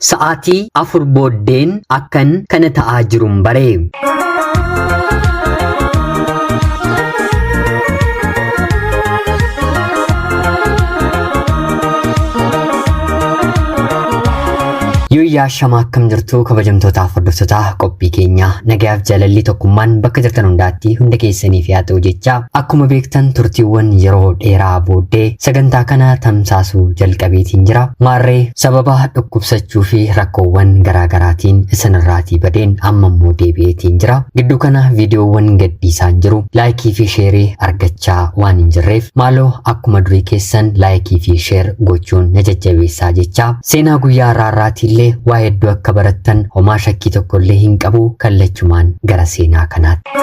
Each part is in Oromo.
Sa'aatii 4 booddeen akkan kana ta'aa jirun bare. Yooyyaa shamaa akkam jirtu kabajamtootaaf hordoftoota qophii keenyaa nagayaaf jaalalli tokkummaan bakka jirtan hundaatti hunda keessaniif yaa ta'u jecha akkuma beektan turtiiwwan yeroo dheeraa booddee sagantaa kana tamsaasuu jalqabeetiin jira. Maarree sababa dhukkubsachuu fi rakkoowwan garaagaraatiin isinirraatii badeen amma immoo deebi'eetiin jira. Gidduu kana viidiyoowwan gadhiisaan jiru laayikii fi sheerii argachaa waan hin jirreef maaloo akkuma durii keessan laayikii fi sheer gochuun na jajjabeessaa jecha seenaa guyyaa har'aarraatiillee waa hedduu akka barattan homaa shakkii tokkollee hin qabu kallachumaan gara seenaa kanaatti.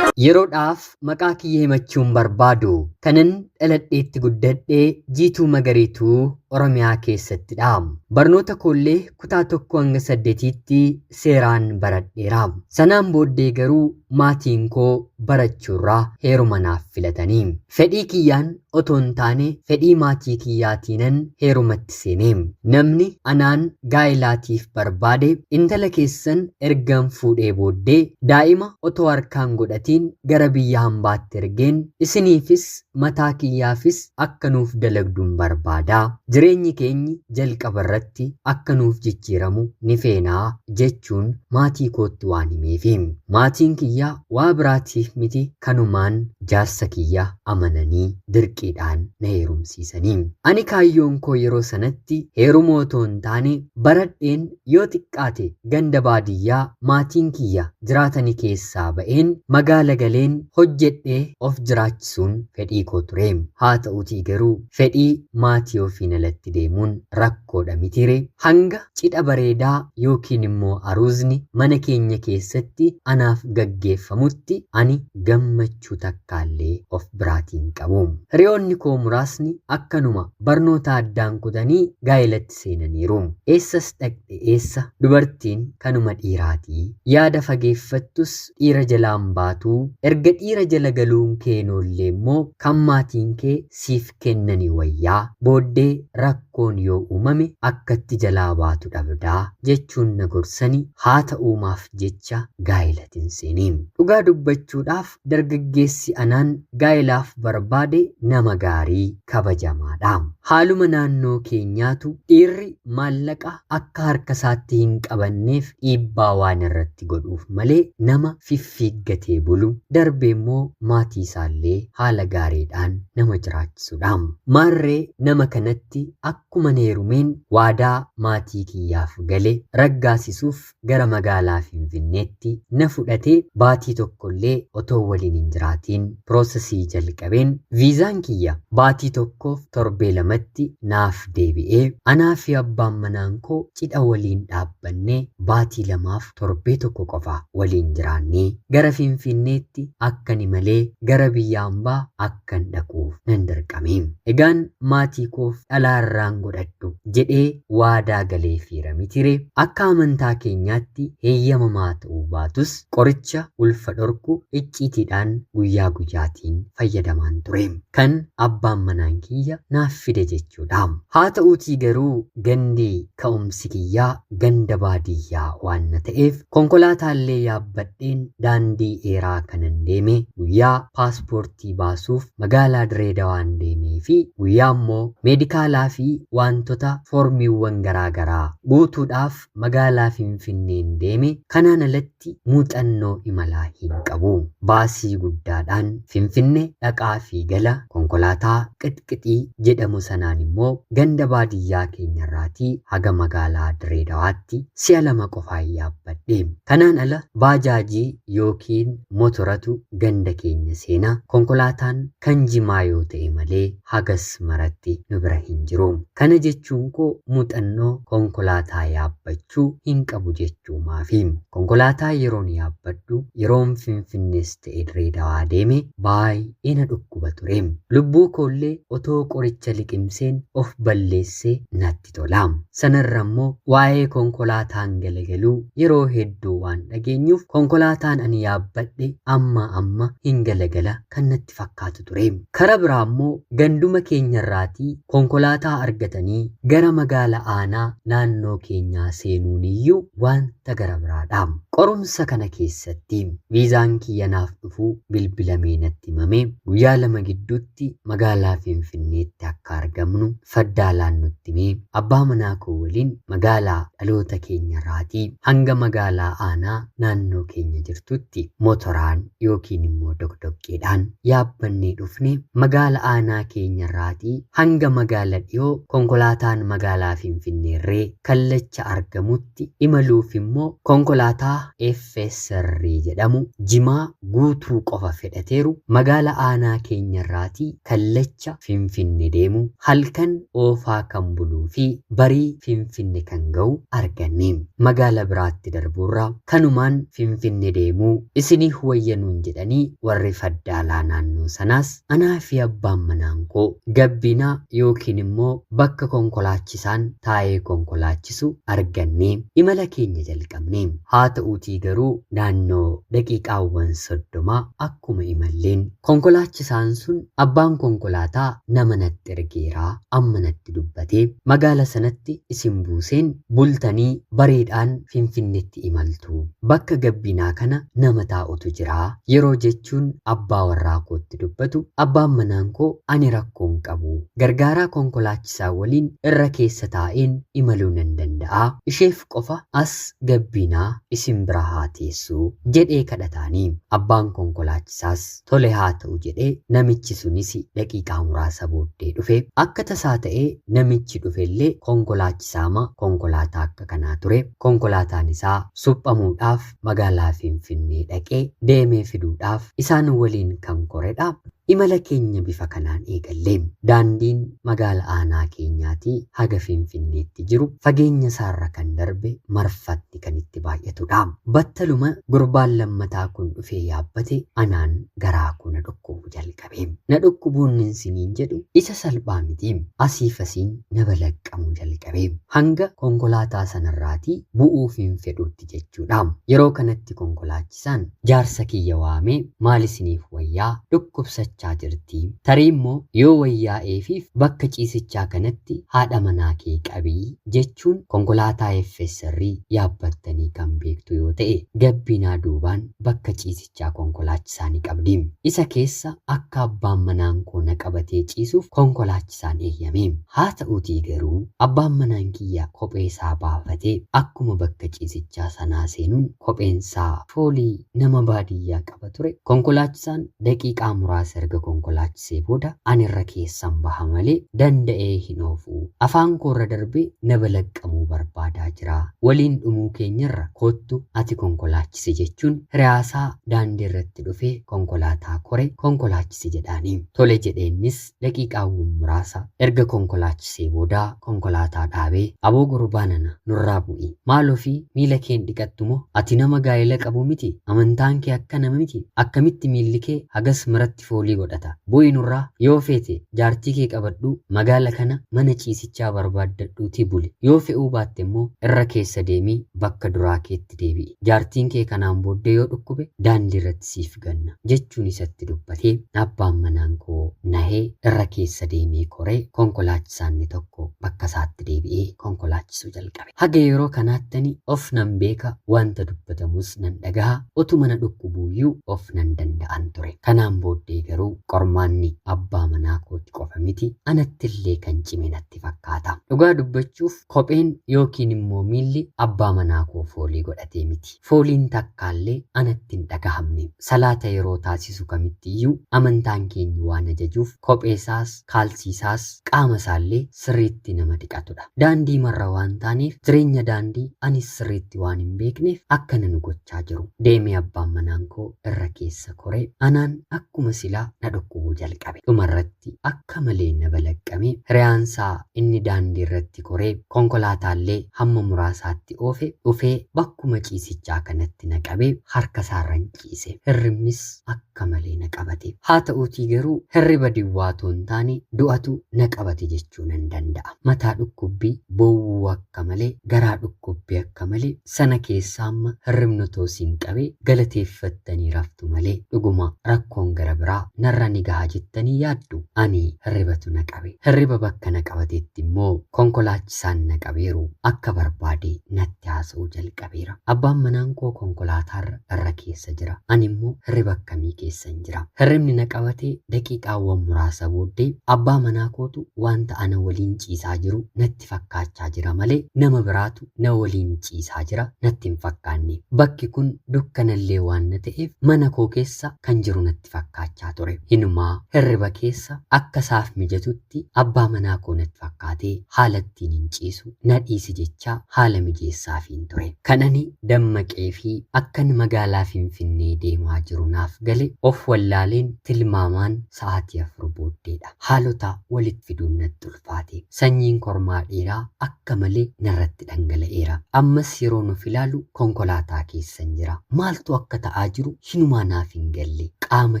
Yeroodhaaf maqaa kiyya himachuun barbaadu. Kanan dhaladheetti guddadhe Jiituu Magariituu Oromiyaa keessattidha. Barnoota koollee kutaa 1 hanga 8tti seeraan baradheera. Sanaan booddee garuu maatiin koo barachuurraa heeruma naaf filatanii. Fedhii kiyyaan otoo hin taane fedhii maatii kiyyaatiinan heerumatti seene. Namni anaan gaa'ilaatiif barbaade intala keessan ergan fuudhee booddee daa'ima otoo harkaan godhatiin gara biyya hambaatti ergeen isiniifis mataa kiyyaafis akka nuuf dalagdun barbaada. Jireenyi keenyi jalqaba irratti akka nuuf jijjiiramu ni feena jechuun maatii kootti waan himeefi. Maatiin kiyya waa biraatiif miti kanumaan jaarsa kiyya amananii dirqiidhaan na heerumsiisanii. Ani kaayyoon koo yeroo sanatti heeruma otoo hin taane baradheen yoo xiqqaate ganda baadiyyaa maatiin kiyya jiraatani keessaa ba'een magaala galeen hojjedhee of jiraachisuun fedhii koo ture. Haa ta'uutii garuu fedhii maatii ofiin alatti deemuun rakkoodha mitiiree? Hanga cidha bareedaa yookiin immoo aruuzni mana keenya keessatti anaaf gaggeeffamutti ani gammachuu takkaallee of biraatii hin qabu. Hiriyoonni koo muraasni akkanuma barnoota addaan kutanii gaa'elatti seenaniiru. Eessas dhaqxe eessa dubartiin kanuma dhiiraatii. Yaada fageeffattus dhiira jalaan baatuu, erga dhiira jala galuun kee hin oollee immoo kan maatiin kee siif kennani wayyaa, booddee rakkoon yoo uumame akkatti jalaa baatu dhabdaa jechuun na gorsani haa ta'uumaaf jecha gaa'elatin seene. Dhugaa dubbachuudhaaf dargaggeessi anaan gaa'elaaf barbaade nama gaarii kabajamaadha. Haaluma naannoo keenyaatu dhiirri maallaqa akka harkasaatti hin qabanneef dhiibbaa waan irratti godhuuf malee nama fiffiiggatee bulu, darbeemmoo maatiisaallee haala gaariidhaan nama jiraachisudha. Maarree nama kanatti akkuman heerumeen waadaa maatii kiyyaaf gale raggaasisuuf gara magaalaa Finfinneetti na fudhatee baatii tokkollee otoo waliin hin jiraatiin piroosesii jalqabeen viizaan kiyya baatii tokkoof torbee lamatti naaf deebi'ee anaa fi abbaan manaan koo cidha waliin dhaabbannee baatii lamaaf torbee tokko qofa waliin jiraannee gara Finfinneetti akkan imalee gara biyya ambaa akkan dhaquuf nan dirqame. Egaan maatii koof dhalaa irraan godhadhu jedhee waadaa galeefiira mitiree? Akka amantaa keenyaatti heeyyamamaa ta'uu baatus qoricha ulfa dhorku icciitiidhaan guyyaa guyyaatiin fayyadamaan ture. Kan abbaan manaan kiyya naaf fide jechuudha. Haa ta'uutii garuu gandi ka'umsi kiyyaa ganda baadiyyaa waan na ta'eef konkolaataallee yaabbadheen daandii dheeraa kanan deeme guyyaa paaspoortii baasuuf magaalaa Dirree Dawaan deemee fi guyyaa immoo meedikaalaa fi waantota foormiiwwan garaa garaa guutuudhaaf magaalaa Finfinneen deeme kanaan alatti muuxannoo imalaa hin qabu. Baasii guddaadhaan Finfinne dhaqaa fi gala konkolaataa qixqixii jedhamu sanaan immoo ganda baadiyyaa keenyarraatii haga magaalaa Dirree Dawaatti si'a lama qofaan yaabbadhe. Kanaan ala baajaajii ykn motoratu ganda keenya seena, konkolaataan kan jimaa yoo ta'e malee hagas maratti nu bira hin jiru. Kana jechuun koo muuxannoo konkolaataa yaabbachuu hin qabu jechuumaafi. Konkolaataa yeroon yaabbadhu, yeroon Finfinnees ta'e Dirree Dawaa deeme baay'ee na dhukkuba ture. Lubbuu koollee otoo qoricha liqimseen of balleessee natti tola. Sanarra immoo waa'ee konkolaataan galagaluu yeroo hedduu waan dhageenyuuf konkolaataan ani yaabbadhe ammaa amma hin galagala kan natti fakkaatu ture. Kara biraa immoo ganduma. Ganduma keenyarraatii konkolaataa argatanii gara magaala aanaa naannoo keenyaa seenuun iyyuu wanta gara biraadha. Qorumsa kana keessatti viizaan kiyya naaf dhufuu bilbilamee natti himame, guyyaa 2 gidduutti magaalaa Finfinneetti akka argamnu faddaalaan nutti himee, abbaa manaa koo waliin magaalaa dhaloota keenyarraatii hanga magaalaa aanaa naannoo keenya jirtutti motoraan yookiin immoo doqdoqqeedhaan yaabbannee dhufne, magaala aanaa keenyarraatii hanga magaala dhiyoo konkolaataan magaalaa Finfinneerree kallacha argamutti imaluuf immoo konkolaataa FSR jedhamu jimaa guutuu qofa fedhateeru magaala aanaa keenyarraatii kallacha Finfinne deemu halkan oofaa kan buluu fi barii Finfinne kan ga'u arganne. Magaala biraatti darbuurraa kanumaan Finfinne deemuu isiniif wayyanuun jedhanii warri faddaalaa naannoo sanaas anaa fi abbaan manaan koo gabbinaa yookiin immoo bakka konkolaachisaan taa'ee konkolaachisu arganne imala keenya jalqabne. Haa ta'uutii garuu naannoo daqiiqaawwan 30 akkuma imalleen konkolaachisaan sun abbaan konkolaataa nama natti ergeeraa amma natti dubbatee, magaala sanatti isin buuseen bultanii bariidhaan Finfinneetti imaltu, bakka gabbinaa kana nama taa'utu jira yeroo jechuun abbaa warraa kootti dubbatu, abbaan manaan koo ani rakkoon qabu, gargaaraa konkolaachisaa waliin irra keessa taa'een imaluu nan danda'a, isheef qofa as gabbinaa isin bira haa teessu jedhee kadhataanii. Abbaan konkolaachisaas tole haa ta'u jedhee, namichi sunis daqiiqaa muraasa booddee dhufe. Akka tasaa ta'ee namichi dhufellee konkolaachisaama konkolaataa akka kanaa ture. Konkolaataan isaa suphamuudhaaf magaalaa Finfinnee dhaqee deemee fiduudhaaf isaan waliin kan koredha. Imala keenya bifa kanaan eegalle. Daandiin magaala aanaa keenyaatii haga Finfinneetti jiru fageenya isaarra kan darbe marfatti kan itti baay'atudha. Battaluma gurbaan lammataa kun dhufee yaabbate anaan garaa koo na dhukkubuu jalqabe. Na dhukkubuun siniin jedhu isa salphaa miti. Asiif asiin na balaqqamuu jalqabe. Hanga konkolaataa sanarraatii bu'uuf hin fedhuutti jechuudha. Yeroo kanatti konkolaachisaan jaarsa kiyya waamee, maal isiniif wayyaa, dhukkubsachaa jirti. Tarii immoo yoo wayyaa'eefiif bakka ciisichaa kanatti haadha manaa kee qabii jechuun, konkolaataa FSR yaabbattanii kan beektu yoo ta'e gabbinaa duubaan bakka ciisichaa konkolaachisaa ni qabdi. Isa keessa akka abbaan manaan koo na qabatee ciisuuf konkolaachisaan eeyyame. Haa ta'uutii garuu abbaan manaan kiyya kophee isaa baafatee akkuma bakka ciisichaa sanaa seenuun kopheen isaa foolii nama baadiyyaa qaba ture. Konkolaachisaan daqiiqaa muraasa erga konkolaachisee booda ani irra keessan baha malee danda'ee hin oofu. Afaan koorra darbee na balaqqamuu barbaadaa jira. Waliin dhumuu keenyarra kottu ati konkolaachisi jechuun hiriyaasaa daandii irratti dhufee konkolaataa kore konkolaachisi jedhaani. Tole jedheennis daqiiqaawwan muraasa erga konkolaachisee booda konkolaataa dhaabee, aboo gurbaa nana, nurraa bu'i. Maal ofii miila keen dhiqattu moo? Ati nama gaa'ela qabu miti? Amantaan kee akka nama miti? Akkamitti miilli kee hagas maratti foolii godhata? Bu'i nurraa, yoo feete jaartii kee qabadhuu magaala kana mana ciisichaa barbaaddadhuutii buli. Yoo fe'uu baatte immoo irra keessa deemii bakka duraa keetti deebi'i. Jaartiin kee kanaan booddee yoo dhukkube daandii irratti siif ganna jechuun isatti dubbatee, abbaan manaan koo nahee irra keessa deemee koree konkolaachisaan tokko bakka isaatti deebi'ee konkolaachisuu jalqabe. Haga yeroo kanaattani of nan beeka, wanta dubbatamus nan dhagaha, utuma na dhukkubuuyyuu of nan danda'an ture. Kanaan booddee garuu qormaanni abbaa manaa kooti qofa miti, anattillee kan cime natti fakkaata. Dhugaa dubbachuuf kopheen yookiin immoo miilli abbaa manaa koo foolii godhatee miti. Fooliin takkaallee anatti hin dhagahamne. Salaata yeroo taasisu kamitti iyyuu amantaan keenya waan ajajuuf kopheesaas kaalsiisaas qaama isaallee sirriitti nama dhiqatudha. Daandii marra waan taaneef jireenya daandii anis sirriitti waan hin beekneef akkana nu gochaa jiru. Deemee abbaan manaan koo irra keessa koree anaan akkuma silaa na dhukkubuu jalqabe. Dhumarratti akka malee na balaqqame, hiriyaansaa inni daandii irratti koree konkolaataallee hamma Hamma muraasaatti oofe dhufee bakkuma ciisichaa kanatti na qabee harka isaarran ciise. Hirribnis akka malee na qabate. Haa ta'uutii garuu hirriba diwwaa otoo hin taane du'atu na qabate jechuu nan danda'a. Mataa dhukkubbii, bowwuu akka malee, garaa dhukkubbii akka malee, sana keessaa amma hirribni otoo siin qabee galateeffattanii raftu malee dhuguma rakkoon gara biraa narra ni gaha jettanii yaaddu. Ani hirribatu na qabe. Hirriba bakka na qabatetti immoo konkolaachisaan na qabeeru akka barbaade natti haasa'uu jalqabeera. Abbaan manaan koo konkolaataarra irra keessa jira. Ani immoo hirriba akkamii keessan jira. Hirribni na qabatee daqiiqaawwan muraasa booddee abbaa manaa kootu wanta ana waliin ciisaa jiru natti fakkaachaa jira malee nama biraatu na waliin ciisaa jira natti hin fakkaanne. Bakki kun dukkanallee waan na ta'eef mana koo keessa kan jiru natti fakkaachaa ture. Hinumaa hirriba keessa akka isaaf mijatutti abbaa manaa koo natti fakkaatee haala ittiin hin ciisu na dhiisi jechaa haala mijeessaafiin ture. Kan ani dammaqee fi akkan magaalaa Finfinnee deemaa jiru naaf gale of wallaaleen tilmaamaan sa'aatii 4 booddeedha. Haalota walitti fiduun natti ulfaate. Sanyiin kormaa dheeraa akka malee narratti dhangala'eera. Ammas yeroo nuuf ilaalu konkolaataa keessan jira. Maaltu akka ta'aa jiru hinumaa naaf hin galle. Qaama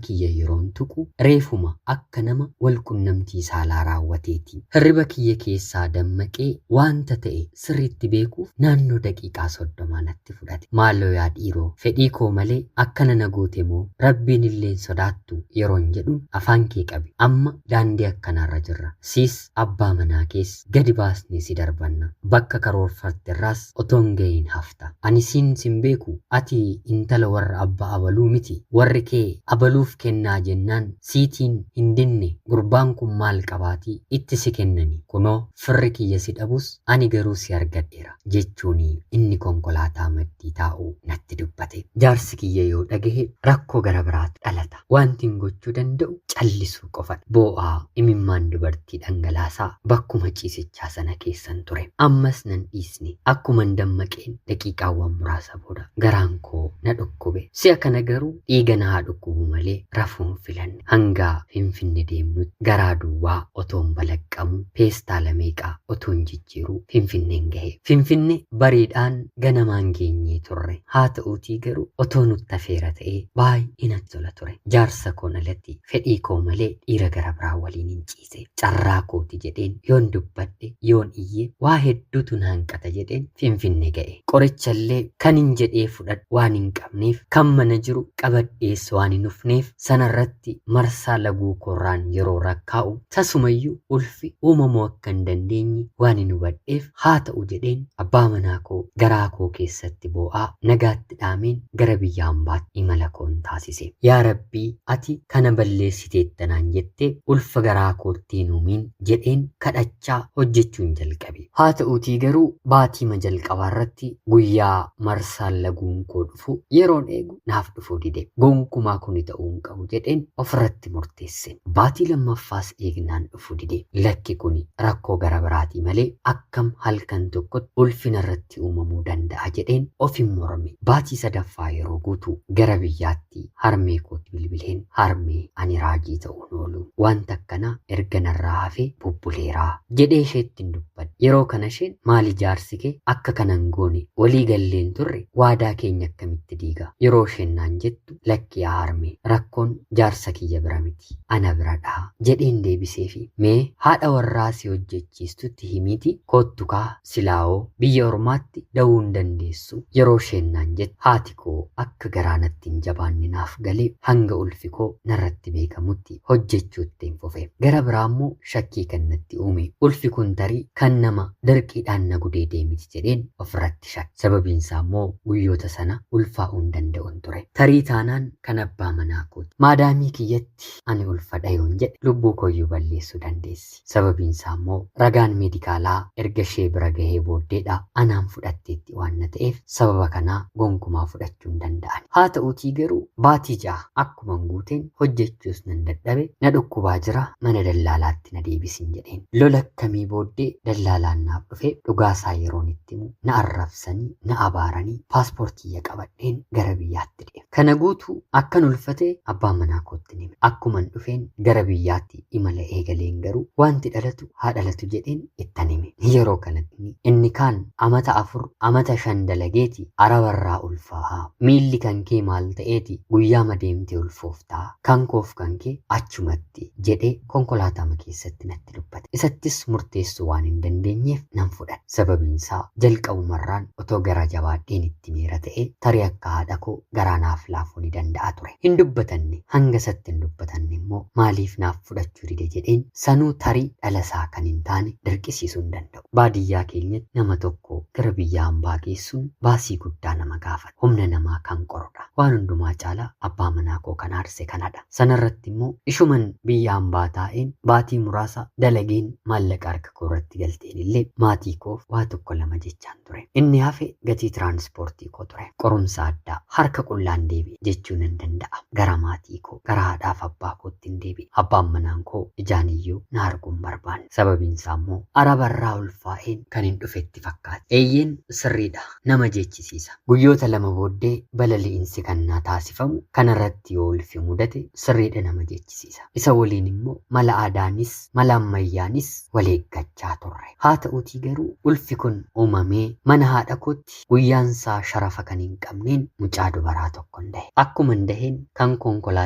kiyya yeroon tuqu reefuma akka nama wal qunnamtii saalaa raawwateeti. Hirriba kiyya keessaa dammaqee wanta ta'e sirriitti beekuuf naannoo daqiiqaa 30 natti fudhate. Maaloo yaa dhiiroo, fedhii koo malee akkana na goote moo rabbiin illee sodaattu yeroon jedhuun afaan kee qabi. Amma daandii akkanaarra jirra. Siis abbaa manaa kees gadi baasnee si darbanna. Bakka karoorfatterraas otoo hin gahiin hafta. Ani siin sin beeku, ati intala warra abbaa abaluu miti. Warri kee abaluuf kennaa jennaan siitiin hin dinne, gurbaan kun maal qabaatii itti si kennani. Kunoo firri kiyya si dhabus ani garuu si argadheera jechuun inni konkolaataa maddii taa'u natti dubbate. Jaarsi kiyya yoo dhagahe rakkoo gara biraatu dhalata. Wanti hin gochuu danda'u callisuu qofadha. Boo'aa imimmaan dubartii dhangalaasaa bakkuma ciisichaa sana keessan ture. Ammas nan dhiisne. Akkuman dammaqeen daqiiqaawwan muraasa booda garaan koo na dhukkube. Si'a kana garuu dhiiga na haa dhukkubu malee rafuun filanne. Hanga Finfinne deemnutti garaa duwwaa otoon balaqqamu peestaala meeqaa otoon jijjiiruu Finfinneen gahe. Finfinne bariidhaan ganamaan geenyee turre. Haa ta'uutii garuu otoo nutti hafeera ta'ee baay'ee natti tola ture. Jaarsa koon alatti fedhii koo malee dhiira gara biraa waliin hin ciise. Carraa kooti jedheen yoon dubbadhe yoon iyye waa hedduutu na hanqata jedheen Finfinne ga'e. Qorichallee kan hin jedhee fudhadhu waan hin qabneef, kan mana jiru qabadhees waan hin dhufneef, sanarratti marsaa laguu koorraan yeroo rakkaa'u tasumayyuu ulfi uumamuu akka hin dandeenye waan hin hubadheef haa ta'u jedheen abbaa manaa koo garaa koo keessatti boo'aa nagaatti dhaameen gara biyya hambaatti imala koon taasise. Yaa Rabbii, ati kana balleessiteetta naan jette ulfa garaa kootti hin uumin jedheen kadhachaa hojjechuun jalqabe. Haa ta'uutii garuu baatiima jalqabaa irratti guyyaa marsaan laguun koo dhufu yeroon eegu naaf dhufuu dide. Gonkumaa kuni ta'uu hin qabu jedheen ofirratti murteesse. Baatii lammaffaas eegnaan dhufuu dide. Lakki kuni rakkoo gara biraatii malee akkam halkan tokkotti ulfina irratti uumamuu danda'a jedheen ofin morme. Baatii sadaffaa yeroo guutu gara biyyaatti harmee kootti bilbileen, harmee ani raajii ta'uun oolu. Wanta akkanaa erga narraa hafee bubbuleeraa jedhee isheetti hin dubbadhe. Yeroo kana isheen maali jaarsi kee akka kanan goone walii galleen turre, waadaa keenya akkamitti diiga yeroo isheen naan jettu, lakki yaa harmee, rakkoon jaarsa kiyya bira miti, ana biradhaa jedheen deebiseefi, mee haadha warraa si hojjechiistutti himiiti koottu kaa, silaa'oo biyya ormaatti da'uu hin dandeessu yeroo isheen naan jettu, haati koo akka garaa natti hin jabaanne naaf galee hanga ulfi koo narratti beekamutti hojjechuutti hin fufe. Gara biraa immoo shakkii kan natti uume, ulfi kun tarii kan nama dirqiidhaan na gudeedee miti jedheen ofirratti shakke. Sababiin isaa immoo guyyoota sana ulfaa'uu hin danda'un ture. Tarii taanaan kan abbaa manaa kooti. Maadaamii kiyyatti ani ulfadha yoon jedhe lubbuu kooyyuu balleessuu dandeessi. Sababiin isaa immoo ragaan meedikaalaa erga ishee bira gahee booddeedha anaan fudhatteetti waan na ta'eef sababa kanaa gonkumaa fudhachuu hin danda'an. Haa ta'uutii garuu baatii 6 akkuman guuteen hojjechuus nan dadhabe, na dhukkubaa jira, mana dallaalaatti na deebisin jedheen. Lola akkamii booddee dallaalaa Balaan naaf dhufe dhugaasaa yeroon itti himu na arrabsanii na abaaranii paaspoortii qabadheen gara biyyaatti deeme. Kana guutuu akkan ulfate abbaa manaa kootti hime. Akkuman dhufeen gara biyyaatti imala eegaleen garuu wanti dhalatu haa dhalatu jedheen ittan hime. Yeroo kanatti inni kaan amata 4 amata 5 dalageeti arabarraa ulfaa'a. Miilli kan kee maal ta'eeti guyyaa madeemtee ulfooftaa kan koof kan kee achumatti jedhee konkolaataama keessatti natti dubbate. Isattis murteessuu waan hin dandeenyeef nan fudhadhe. Sababiinsaa jalqabumarraan otoo gara jabaadheen itti miira ta'e tarii akka haadha koo garaa naaf laafuu ni danda'a ture. Hin dubbatanne hanga isatti hin dubbatanne immoo maaliif naaf fudhachuu dide jedheen sanuu tarii dhalasaa kan hin taane dirqisiisuu hin danda'u. Baadiyyaa keenyatti nama tokko gara biyya hambaa geessuun baasii guddaa nama gaafata. Humna namaa kan qorudha. Waan hundumaa caalaa abbaa manaa koo kan aarse kanadha. Sanarratti immoo ishuman biyya hambaa taa'een baatii muraasa dalageen maallaqa harka koo irratti galteen illee maatii koof waa tokko lama jechaan ture. Inni hafe gatii tiraanspoortii koo ture. Qorumsa addaa harka qullaan deebi'e jechuu nan danda'a. Gara maatii koo gara haadhaaf abbaa kootti hin deebi'e. Abbaan manaan koo ijaan iyyuu na arguu hin barbaanne. Sababiin isaa immoo arabarraa ulfaa'een kan hin dhufetti fakkaate. Eeyyeen sirriidha. Nama jechisiisa. Guyyoota lama booddee balali'insi kan naa taasifamu kanarratti yoo ulfi mudate sirriidha nama jechisiisa. Isa waliin immoo mala aadaanis mala ammayyaanis wal eeggachaa turre. Haa ta'uutii garuu ulfi kun uumamee mana haadha kootti guyyaansaa sharafa kan hin qabneen mucaa dubaraa tokko hin dahe. Akkuma hin daheen kan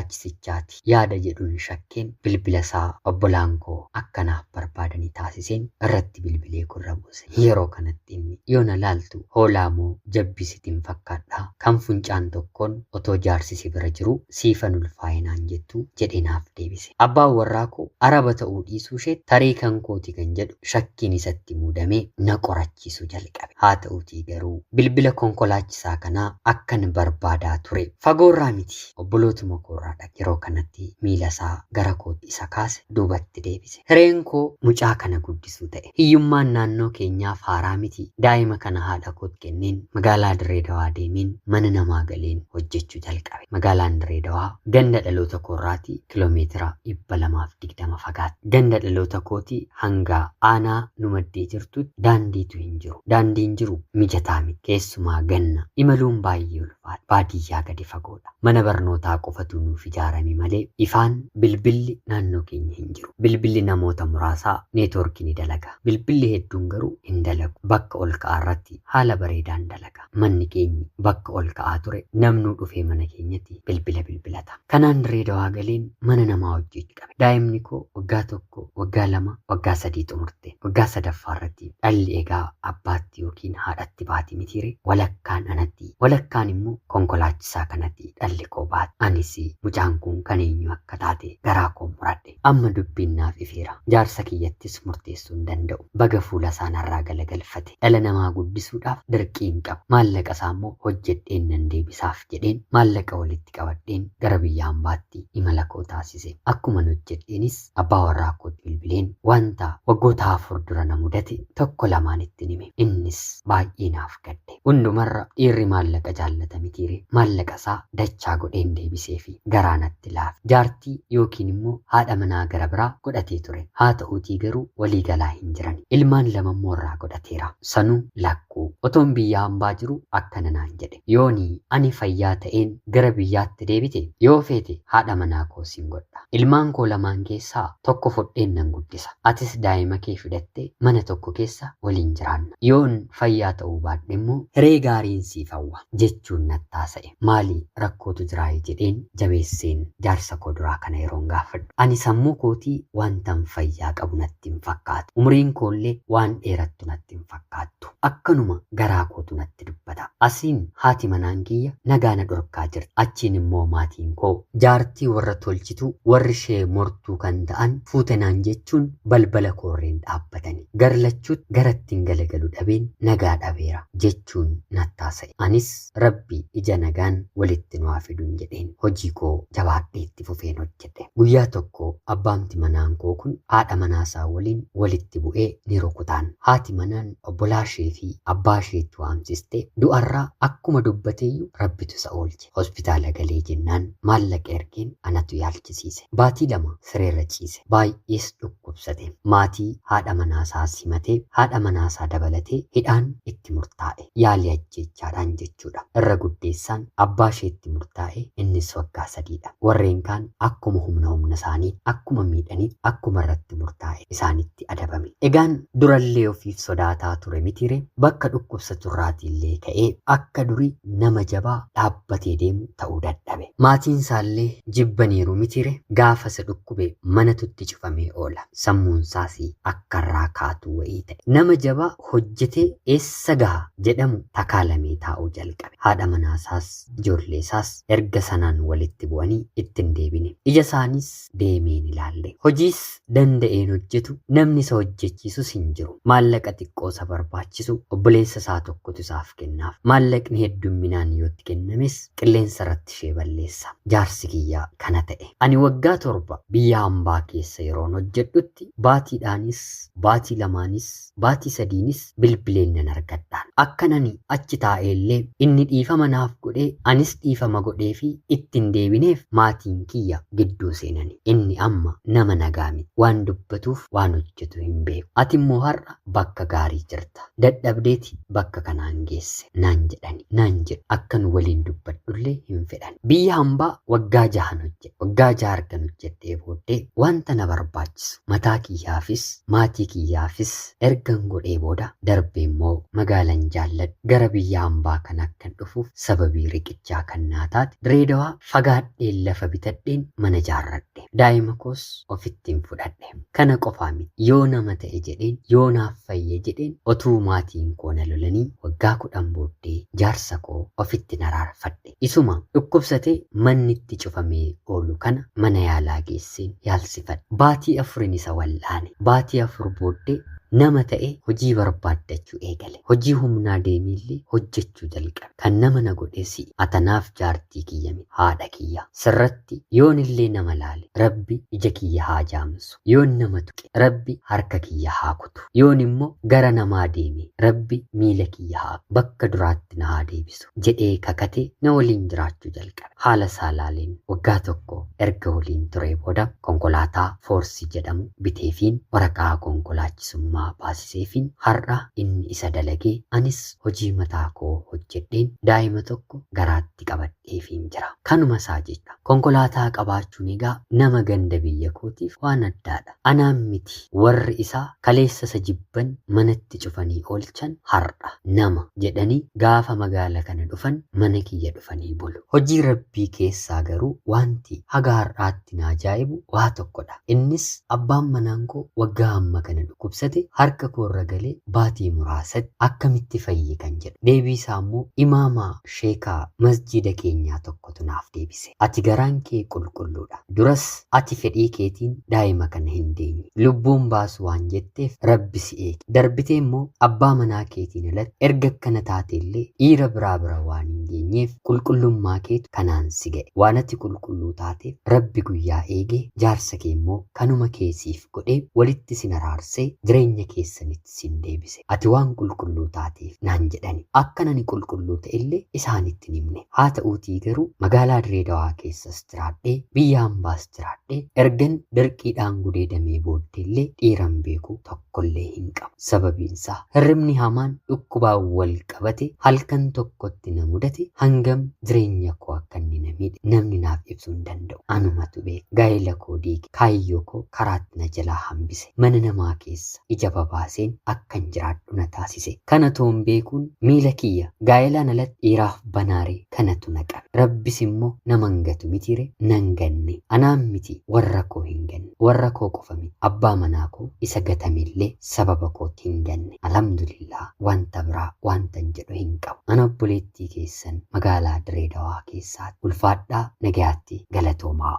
konkolaachisichaati yaada jedhuun shakkeen bilbila isaa obbolaan koo akkanaaf barbaadanii taasiseen irratti bilbilee gurra buuse. Yeroo kanatti inni yoo na laaltu hoolaa moo jabbisitiin fakkaadhaa kan funcaan tokkoon otoo jaarsisi bira jiru siifan ulfaa'e naan jettu jedhee naaf deebise. Abbaan warraa koo araba ta'uu dhiisuu ishee tarii kan kooti kan jedhu shakkiin isatti muudamee na qorachiisuu jalqabe. Haa ta'uutii garuu bilbila konkolaachisaa kanaa akkan barbaadaa ture. Fagoorraa miti obbolootuma koorraadha. Yeroo kanatti miila isaa gara kootti isa kaase duubatti deebise. Hireen koo mucaa kana guddisuu ta'e. Hiyyummaan naannoo keenyaaf haaraa miti. Daa'ima kana haadha kootti kenneen magaalaa Dirree Dawaa deemeen mana namaa galeen hojjechuu jalqabe. Magaalaan Dirree Dawaa ganda dhaloota koorraatii kiloomeetira 220 fagaatti. Ganda dhaloota kootii hanga aanaa nu maddee jirtutti daandiitu hin jiru. Daandiin jiru mijataa miti. Keessumaa ganna imaluun baay'ee ulfaata. Baadiyyaa gadi fagoodha. Mana barnootaa qofatu nuuf ijaarame malee ifaan bilbilli naannoo keenya hin jiru. Bilbilli namoota muraasaa neetwoorkii ni dalaga. Bilbilli hedduun garuu hin dalagu. Bakka ol ka'aa irratti haala bareedaan dalaga. Manni keenya bakka ol ka'aa ture namnuu dhufee mana keenyatti bilbila bilbilata. Kanaan Dirree Dawaa galeen mana namaa hojjechuu qabe. Daa'imni koo waggaa 1, waggaa 2, waggaa 3 xumurte. Waggaa sadaffaa irratti dhalli egaa abbaatti yookiin haadhatti baati mitiire walakkaan anatti walakkaan immoo konkolaachisaa kanatti dhalli koo baate. Anis mucaan kun kan eenyu akka taate garaa koo muradhe. Amma dubbiin naaf ifeera. Jaarsa kiyyattis murteessuu hin danda'u. Baga fuula isaa narraa galagalfate. Dhala namaa guddisuudhaaf dirqii hin qabu. Maallaqa isaa immoo hojjedheen nan deebisaaf jedheen maallaqa walitti qabadheen gara biyya hambaatti imala koo taasise. Akkuma hojjedheenis abbaa warraa kootti bilbileen wanta waggoota 4 dura na mudate tokko lamaan ittiin hime. Innis baay'ee naaf gadde. Hundumarra dhiirri maallaqa jaallata mitiire maallaqa isaa dachaa godheen deebisee fi garaa natti laafe. Jaartii yookiin immoo haadha manaa gara biraa godhatee ture. Haa ta'uutii garuu walii galaa hin jiran. Ilmaan lama immoo irraa godhateera. Sanuu lakkuu. Otoon biyya hambaa jiru akkana naan jedhe. Yooni ani fayyaa ta'een gara biyyaatti deebite yoo feete haadha manaa koo siin godha. Ilmaan koo lamaan keessaa tokko fudheen nan guddisa. Atis daa'ima kee fidattee mana tokko keessa waliin jiraanna. Yoon fayyaa ta'uu baadhe immoo hiree gaariin siif hawwa jechuun nattaasa'e. Maali rakkootu jiraayi jedheen jabeesseen jaarsa koo duraa kana yeroon gaafadhu. Ani sammuu kootii wantan fayyaa qabu natti hin fakkaatu. Umriin koollee waan dheerattu natti hin fakkaattu. Akkanuma garaa kootu natti dubbata. Asiin haati manaan kiyya nagaa na dhorkaa jirti. Achiin immoo maatiin koo jaartii warra tolchitu warri ishee mortuu kan ta'an fuute naan jechuun balbala koorreen dhaabbatani. Garlachuutti garattiin galagalu dhabeen nagaa dhabeera jechuun nattaasa'e. Anis rabbi ija nagaan walitti nu haa fiduun jedheen hojii koo jabaadhee itti fufeen hojjedhe. Guyyaa tokko abbaamti manaan koo kun haadha manaasaa waliin walitti bu'ee ni rukutaan. Haati manaan obbolaa ishee ishee fi abbaa isheetti waamsistee du'arraa akkuma dubbateeyyuu Rabbitu isa oolche. Hospitaala galee jennaan maallaqa ergeen anatu yaalchisiise. Baatii 2 sireerra ciise. Baay'ees dhukkubsate. Maatii haadha manaasaa simatee haadha manaasaa dabalatee hidhaan itti murtaa'e. Yaalii ajjeechaadhaan jechuudha. Irra guddeessaan abbaa isheetti murtaa'e innis waggaa 3dha. Warreen kaan akkuma humna humna isaanii akkuma miidhaniif akkuma irratti murtaa'e isaanitti adabame. Egaan durallee ofiif sodaataa ture mitiire bakka dhukkubsaturraatiillee ka'ee akka durii nama jabaa dhaabbatee deemu ta'uu dadhabe. Maatiin isaallee jibbaniiru mitiire gaafa isa dhukkube manatutti cufamee oola. Sammuun isaas akka irraa kaatu wayii ta'e. Nama jabaa hojjetee eessa gaha jedhamu takaalamee taa'uu jalqabe. Haadha manaasaas ijoollee isaas erga sanaan walitti bu'anii itti hin deebine. Ija isaaniis deemee hin ilaalle. Hojiis danda'een hojjetu namni isa hojjechiisus hin jiru. Maallaqa xiqqoo isa barbaachisu obboleessa isaa tokkotu isaaf kennaaf. Maallaqni heddumminaan yoo itti kennames qilleensa irratti ishee balleessa. Jaarsi kiyyaa kana ta'e. Ani waggaa 7 biyya hambaa keessa yeroon hojjedhutti baatiidhaanis, baatii lamaanis, baatii sadiinis bilbileen nan argadhaan. Akkan ani achi taa'eellee inni dhiifama naaf godhee anis dhiifama godheefii itti hin deebineef maatiin kiyya gidduu seenani. Inni amma nama nagaa miti. Waan dubbatuuf waan hojjetu hin beeku. Ati immoo har'a bakka gaarii jirta. Dadhabdeeti bakka kanaan geesse naan jedhani. Naan jedhu. Akkan waliin dubbadhullee hin fedhan. Biyya hambaa waggaa jahan hojjedhe. Waggaa jaha ergan hojjedhee booddee wanta na barbaachisu mataa kiyyaafis maatii kiyyaafis ergan godhee booda darbee immoo magaalan jaalladhu gara biyya hambaa kana akkan dhufuuf sababii riqichaa kan naa taate Direedawaa fagaadheen lafa bitadheen mana jaarradhe. Daa'ima koos ofittiin fudhadhe. Kana qofaa miti. Yoo nama ta'e jedheen, yoo naaf fayye jedheen otuu maatiin koo na lolanii waggaa 10 booddee jaarsa koo ofittin araarfadhe. Isuma dhukkubsatee manni itti cufamee oolu kana mana yaalaa geesseen yaalsifadhe. Baatii afurin isa wal'aane. Baatii 4 booddee nama ta'ee hojii barbaaddachuu eegale. Hojii humnaa deemeellee hojjechuu jalqabe. Kan nama na godhe si'i. Ati anaaf jaartii kiyya miti, haadha kiyya. Sirratti yoonillee nama laale, Rabbi ija kiyya haa jaamsu. Yoon nama tuqe, Rabbi harka kiyya haa kutu. Yoon immoo gara namaa deeme, Rabbi miila kiyya haa bakka duraatti na haa deebisu jedhee kakatee na waliin jiraachuu jalqabe. Haala isaa laaleen waggaa tokko erga waliin turee booda konkolaataa Foorsii jedhamu biteefiin waraqaa konkolaachisummaa baasiseefiin har'a inni isa dalagee anis hojii mataa koo hojjedheen daa'ima tokko garaatti qabadheefiin jira. Kanuma isaa jecha. Konkolaataa qabaachuun egaa nama ganda biyya kootiif waan addaadha. Anaan miti warri isaa kaleessa isa jibban manatti cufanii oolchan har'a nama jedhanii gaafa magaala kana dhufan mana kiyya dhufanii bulu. Hojii Rabbii keessaa garuu wanti haga har'aatti na ajaa'ibu waa tokkodha. Innis abbaan manaan koo waggaa hamma kana dhukkubsate harka koorra galee baatii muraasatti akkamitti fayye kan jedhu. Deebii isaa immoo imaama sheekaa masjiida keenyaa tokkotu naaf deebise. Ati garaan kee qulqulluudha. Duras ati fedhii keetiin daa'ima kana hin deenye. Lubbuun baasu waan jetteef Rabbi si eege. Darbitee immoo abbaa manaa keetiin alatti erga akkana taateellee dhiira biraa bira waan hin geenyeef qulqullummaa keetu kanaan si ga'e. Waan ati qulqulluu taateef Rabbi guyyaa eegee jaarsa kee immoo kanuma kee siif godhee walitti sin araarsee jireenya keessanitti sin deebise. Ati waan qulqulluu taateef naan jedhani. Akkan ani qulqulluu ta'ellee isaanitti hin himne. Haa ta'uutii garuu magaalaa Diree Dawaa keessas jiraadhee, biyya hambaas jiraadhee, ergan dirqiidhaan gudeedamee booddeellee dhiiran beeku tokkollee hin qabu. Sababiinsaa hirribni hamaan dhukkubaan wal qabate halkan tokkotti na mudate hangam jireenya koo akka inni na miidhe namni naaf ibsuu hin danda'u. Anumatu beeka. Gaa'ela koo diige, kaayyoo koo karaatti na jalaa hambise. Mana namaa keessa ija babaaseen akkan jiraadhu na taasise. Kana toon beekuun miila kiyya gaa'elaan alatti dhiiraaf banaare kanatu na qabe. Rabbis immoo nama hin gatu mitiire nan ganne. Anaan miti warra koo hin ganne. Warra koo qofa miti abbaa manaa koo isa gatamellee sababa kootti hin ganne. Alhamdulillah wanta biraa wantan jedhu hin qabu. Ana obboleettii keessan magaalaa Diree Dawaa keessaati. Ulfaadhaa nagayaatti galatoomaa.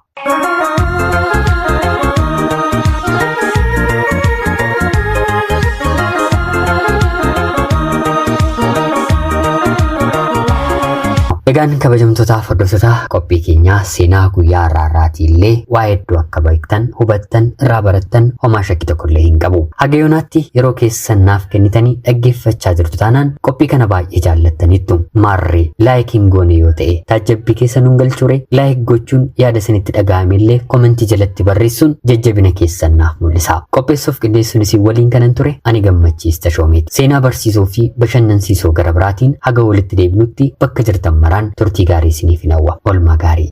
Egaa Egaan kabajamtootaaf hordoftoota qophii keenyaa seenaa guyyaa har'aarraatii illee waa hedduu akka beektan, hubattan, irraa barattan homaa shakkii tokkollee hin qabu. Haga yoonaatti yeroo keessan naaf kennitanii dhaggeeffachaa jirtu taanaan qophii kana baay'ee jaallattaniittu. Maarree like hin goone yoo ta'e taajjabbii keessa nun galchuure like gochuun yaada isinitti dhaga'ame illee komentii jalatti barreessuun jajjabina keessan naaf mul'isa. Qopheessuuf qindeessuun isin waliin kanan ture ani Gammachiis Tashoomeeti. Seenaa barsiisoo fi bashannansiisoo gara biraatiin haga walitti deebinutti bakka jirtan maraan turtii gaarii isiniif hin hawwa. Olmaa gaarii.